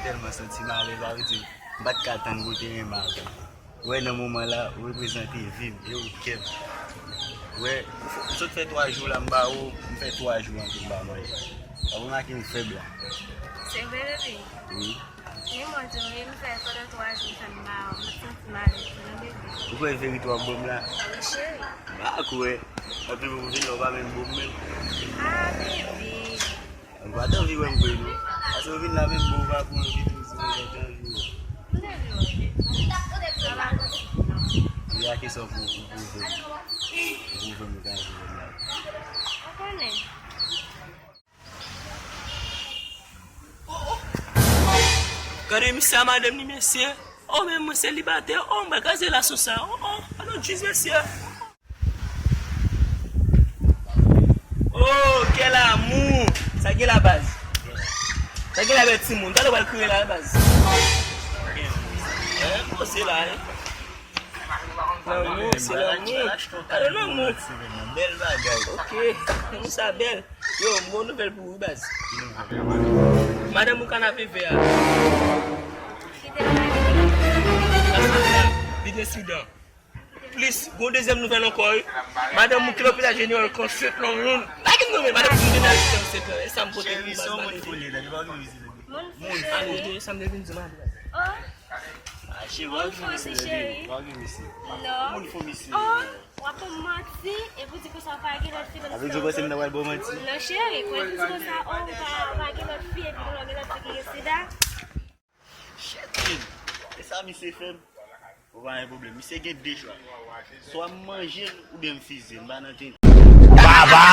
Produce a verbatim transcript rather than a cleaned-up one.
Tèlman santi m alèz, sa vle di m pa t ka tann pou w te renmen ankò. Ou wè, nan moman la, ou reprezante vi m, e ou kè m. Ou wè, m sot fè twa jou la, m ba ou, m fè twa jou an tou m pa manje. W ap remake m fèb la. Se vre, bebe? Wi. Wi, mwen di w, wi, m fè pandan twa jou, m fè m ba ou, m santi m alèz tou, non, bebe? Ou kwè verite w ap ban m la? Wi, cheri. M pa kwè. Anpil moun vin la, ou pa menm ban m menm. Ah, bebe. Ou pa t anvi wè m vre non. Paske ou vin la menm bon, ou pa pran anvi tou, si ou pa t anvi wè. M te vle wè. Sa va konsi non. Li a kesyon pou ou pwouve m. Ou pwouve m ou ka jwe wòl la. Ou konnen. Gade misye a madanm li, mesye. Oh, men mwen selibatè. Oh, mwen kraze laso sa. Oh, oh, I don't jeez, mesye. Oh, quel amour! Sa gen la baz? Sa gen la bèl timoun? Talè w al kriye la baz. Hein, poze la, hein. Lanmou, se lanmou. Talè lanmou. Bèl bagay. Ok, lanmou sa bèl. Yo, m gon nouvèl pou ou wi baz. Madanm ou kanapevè a. Li desidan. Plis, gon dezyèm nouvèl ankò wi. Madanm ou ki lopital jeneral k ansent lan moun. Pa gen nouvèl, madanm ou jeneral ki ansent lan. E sa m pote pou ou baz madanm. Moun fou, cheri. Sa m te vin di madanm. Oh. Moun fou, cheri. Non. Moun fou, misye. Oh, w ap fè m manti, epi w di konsa w pa gen lòt fi. Avèk di w panse m ta pral ba w manti? Non, cheri, pou w di konsa, oh, w pa, w pa gen lòt fi, epi w gen lòt fi ki gen sida. Shit, kid. E sa misye fè m? Ou pa gen pwoblèm. Misye gen de chwa. Swa m manje l oubyen m fize l. M pa nan tenten. Baba!